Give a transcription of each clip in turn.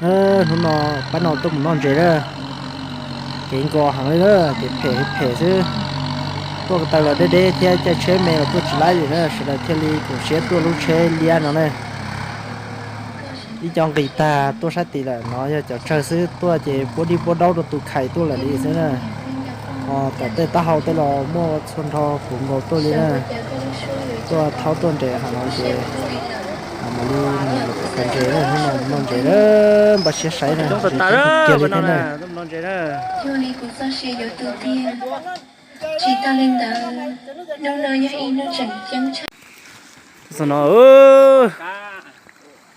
Hnub no pab no tuaj mus noj ntses na, kev nkos heev li na, kev phem phem xwb. Tuaj ko taw los deb deb thiab caij tsheb me los tuaj tsis laib li na, sawv daws thiaj li koom siab tuaj lub tsheb liab no na. Ib co nqis tag tuaj sab tid lawm, no yog cov tsawg xwb, tuaj ces puab dib puab daub rau tus khais tuaj lawm li xwb na. Ho tom tej taub hau tej los muaj txhua nrho puv nkaus tuaj li na. Tuaj thaub tuaj nres hov no ces mam li mus pais ntses na, hnub no noj ntses na, npaj siab saib na, kiag li thiab na. Txog no,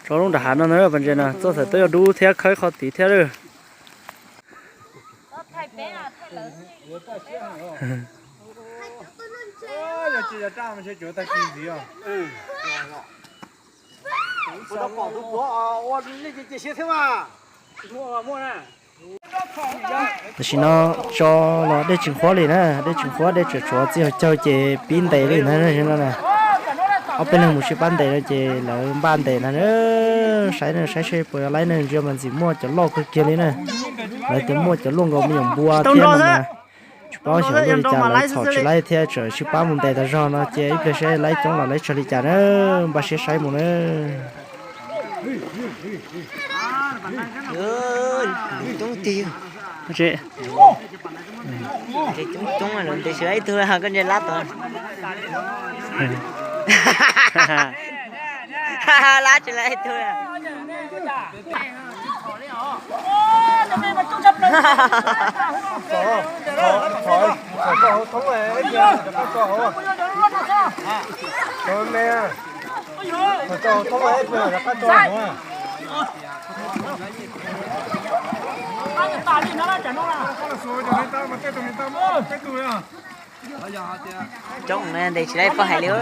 tso lub nram hav no na, pais ntses na, txoj xaim twb yuav dub thiab khawb qhov tid thiab lawm. Tam sim no tso los dej tsis nqhuab li na, dej tsis nqhuab, dej tseem tshuav txij hauv caug ces pib ntes li na. Ob peb leeg mus sib pab ntes no ces lawv npaj ntes na. Saib na, saib seb puas laib na, ntsia mas ntxim muaj cov loj kawg kiag li na. Lawv tias muaj cov luaj nkaus me nyuam npua thiab no mas tsis paub xyov zoo li cas lawv txhom tsis laib thiab tseem sib pab mus ntes tas zog no ces ib pliag saib laib coob los laib tsawg li cas na, npaj siab saib mus na. Coob tiag. Coob coob los ntes tsis laib ib tug, koj ntsia lab tod. Lab tsis laib ib tug. Coob, ntes tsis laib poj hais li yom.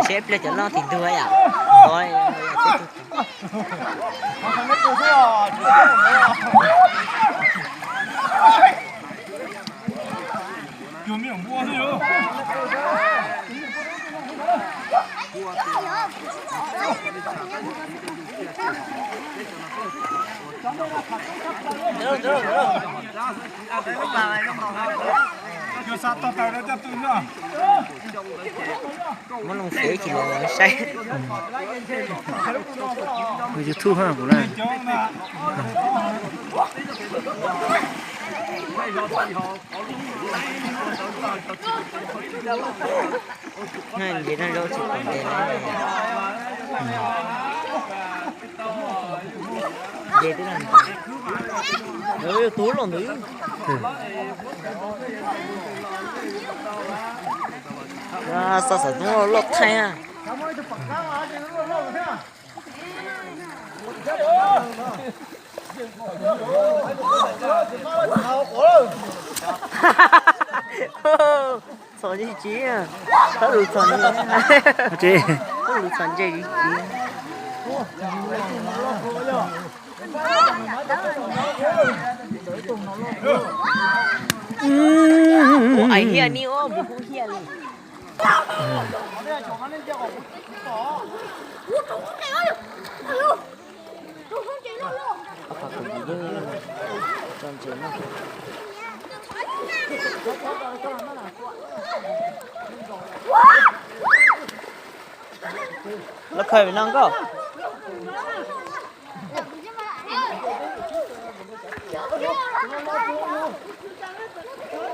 Seb pliag cov loj tim ntug yom. Muab loo xev tsis los saib. YouTube ha kuv na. Nce no zaub tsis pom ntes na. Nce twb, yog tus loj ntawd. Xov xov tub loj thaij na. Txhom ntse tsis, txhob lus txhom ntse, txhob lus txhom ntse tsis. Ais hiaj ni, ua npus hu hiaj li. Lawv khaws pem no nkauj.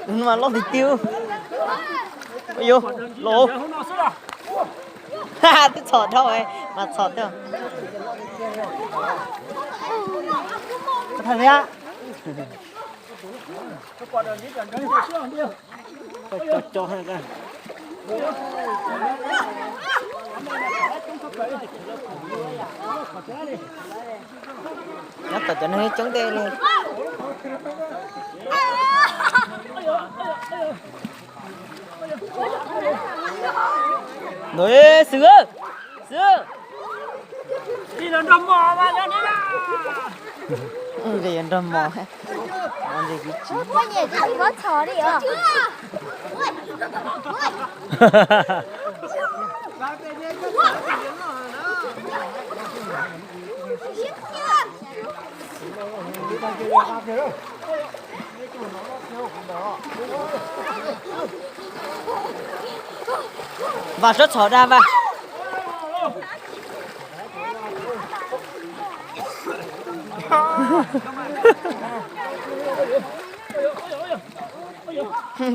Tus no mas loj tiag tiag. Ua yuav los, twb txhom dhau mas txhom tiag. Nyob tom cov neeg coob tej li. Ntawd Xwm, Xwm. Nrog mos, nrog mos. Vas, sab txhom dag Vas.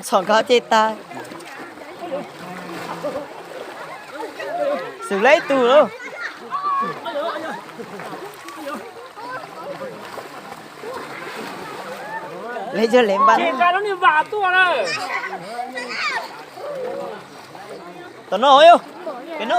Txhom nkawd ceg tag. Xwm lawv ib tug lauj. Lawv yog lawv npaj. Tom no yog, pem no.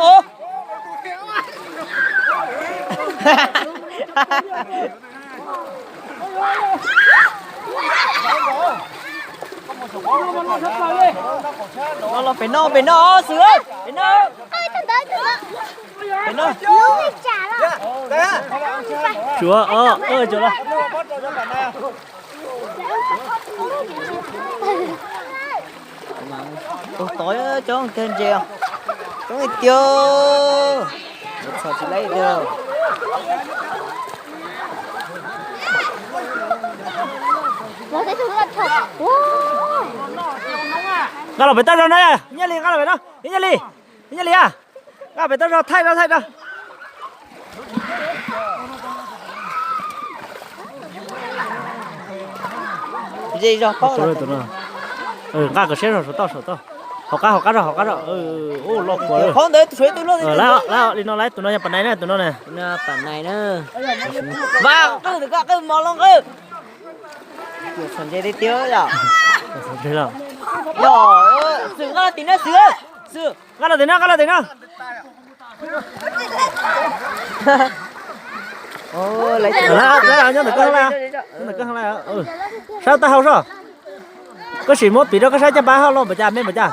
No los pem no, pem no, Xwm, pem no. Pem no. Tsuav, tsuav los. Tus tod coob kawg ntse, coob tiag tiag. Txhom tsis laib tiag. Nqa los pem toj zog na, Nyiaj Lis, nqa los pem no, Nyiaj Lis, Nyiaj Lis a, nqa pem toj zog thaij rau, thaij rau. Ze zog paub. Nqa kom siab zog saum toj, saum toj. Hauv qab, hauv qab zog, hauv qab zog. Ua loj kua lawm. Qhov ntawd suav ib tug luaj. Lawv, lawv li no lawv tus no yog Pam Nais na, tus no na. Pam Nais na. Vas, qwj, qwj mos los qwj. Txhom ntse tiag tiag yom. Yog, Xwm nqa los tim no, Xwm, Xwm. Nqa los tim no, nqa los tim no. Nyob ntawm koj, nyob ntawm koj. Sab tag hau soj. Koj sim muab piv rau koj sab caj npab hauj lwm npaum cas, me npaum cas.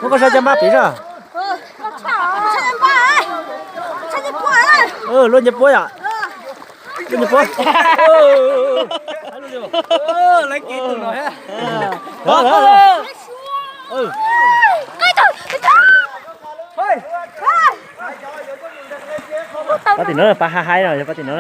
Muab koj sab caj npab piv soj. Luaj nce puab yom. Luaj nce puab. Pab tim no, pab haib haib no, yog pab tim no.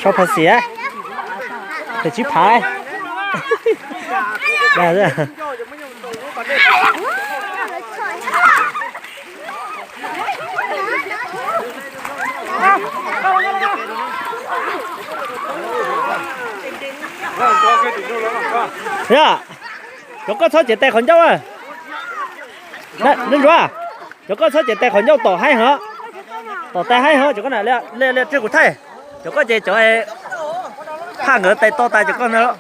Sau phav xiav, phav tsib phav. Yog, cov koj txhob cev tais qhov ncauj. Ntsuag, cov koj txhob cev tais qhov ncauj tom haib heev, tom tais haib heev, cov koj na, li tseg kuv thaij. Cov koj ces cov phaj nkawd tais to tas cov koj ntag.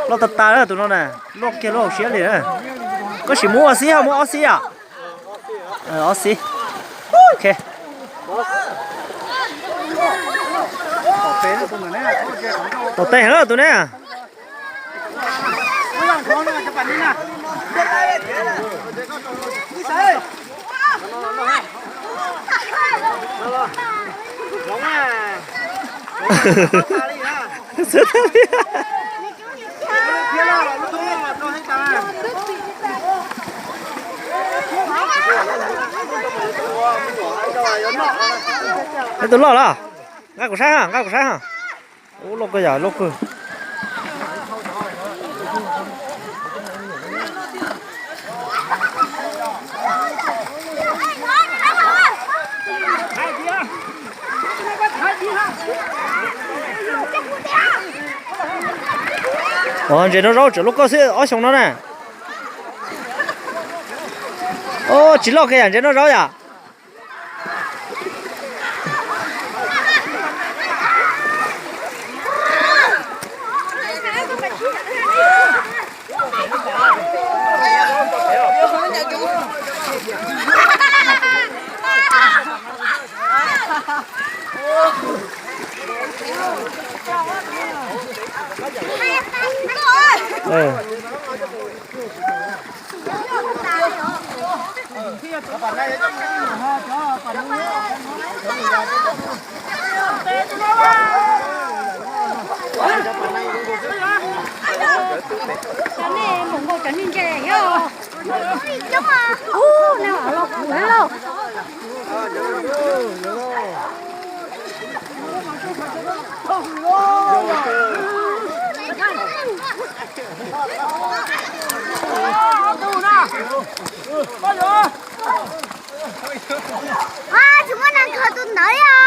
Loj tas tas tus no na, loj kiag loj hauv siab li na. Koj sim muab ua xib hos muab ob xib yom. Ob xib. Ok. Tom tes heev tus ne. Tus loj los, nqa kuv saib, nqa kuv saib. Ub, loj kawg yom, loj kawg. Ntses no zaub tseem loj kawg xwb, ob xyoos no na. Tsis loj kiag yam ntses noj zaub yom. Tsis muaj neeg khaws tus ntawd li os.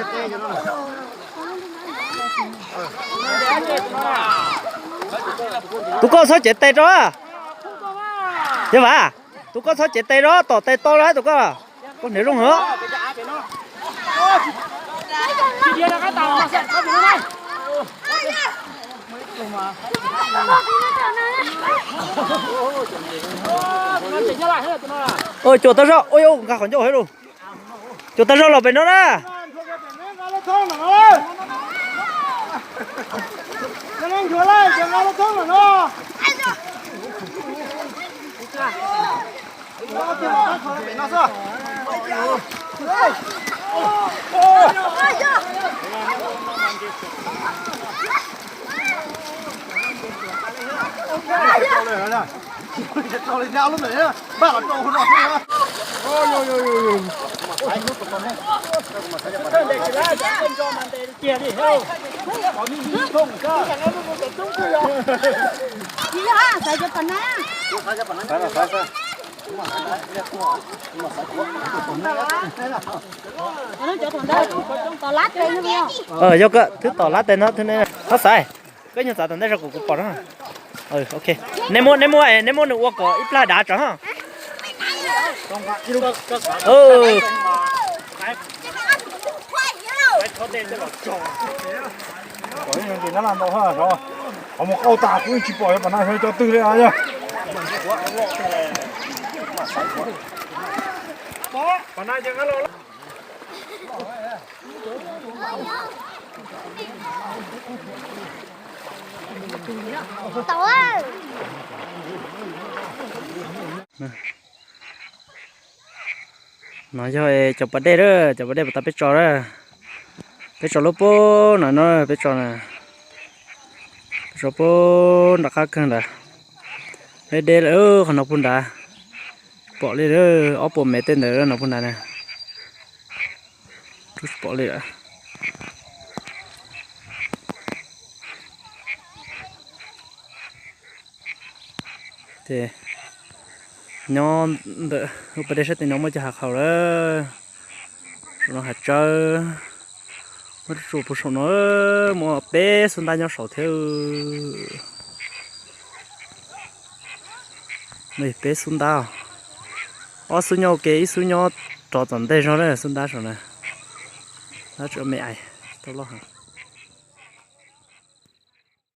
Tseem na. Tus koj txhob cev tes rau. Yog vas, tus koj txhob cev tes rau, tom tes to lawm tus koj. Koj hniav zoo heev. Cuam tag zog, ua nqa qhov ncauj hauv lawm. Cuam tag zog los pem no na. Yog koj twb tom lab tes no, thov xaiv, koj nyob txav tom ntej zog kuv kuv pom no. Nej muab, nej muab, nej muab nws ua kom ib plag dav tso. Qhov mus qauj tas kuv tsis pom cov pam na yog cov twg li yog. No yog cov pas dej lawm, cov pas dej puas tas peb tso lawm. Peb tso lub pub no no, peb tso na. Peb tso pub nram qab kawg ntawd. Deb deb lawm, qhov no pug nrad. Pom li ob puas mev tej ntawd no pug nrad na. Tsis pom li lawm. Ces nyob ntawm lub pas dej sab tim no muaj cov hav qhaum lawm. Saum no hav tsawb. Muaj tsuas puag saum no, muaj peb xub ntab nyob saud thiab. Peb xub ntab, ob xub nyob ua ke, ib xub nyob rov tom ntej zog na, xub ntab saum na. Ntab tsis me ais, tsis tau loj heev.